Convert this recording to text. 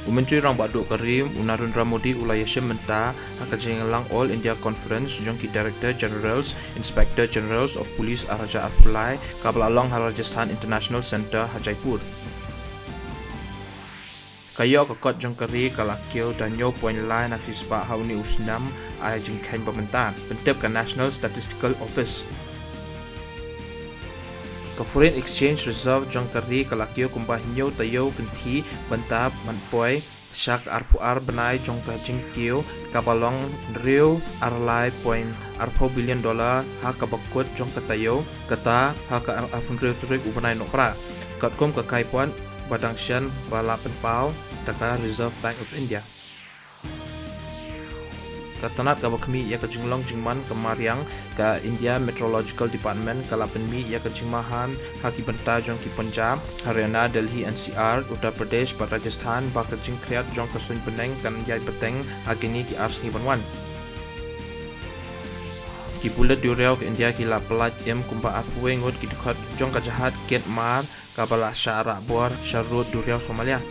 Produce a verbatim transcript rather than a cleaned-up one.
U Myntri Rangbah Duh ka ri, u Narendra Modi, u la ïashim bynta ha ka jingïalang All India Conference jong ki Director Generals, Inspector Generals of Police ar hajar arphew lai, kaba la long ha Rajasthan International Centre ha Jaipur. Ka ïoh ka kot jong ka ri ka la kiew da hynñiew point lai na ka shispah ha une u snem, ai jingkheiñ ba mynta, pyntip ka National Statistical Office. Ka foreign exchange reserve jong ka ri ka la kiew kumba hynñiew taïew kynthih bynta ban poi sha ka arphew ar bnai jong ka jingkiew, kaba long hynriew ar lai point arphew billion dollar ha kaba kut jong ka taïew. Kata ha ka arphew hynriew tarik u bnai Nohprah, katkum ka kaiphod ba dang shen ba la pynpaw da ka Reserve Bank of India. Ka tnat kaba khmih ïa ka jinglong jingman ka mariang, ka India Meteorological Department ka la pynmih ïa ka jingmaham ha ki bynta jong ki Punjab, Haryana, Delhi N C R, Uttar Pradesh bad Rajasthan ba ka jingkhriat jong ka suiñ bneng kan ïai bteng ha kine ki ar sngi ban wan. Ki pulit duriaw ka India ki la pyllait im kumba arphew wei ngut ki dkhot jong ka jahaj kit mar kaba la shah rah bor sha rud duriaw Somalia.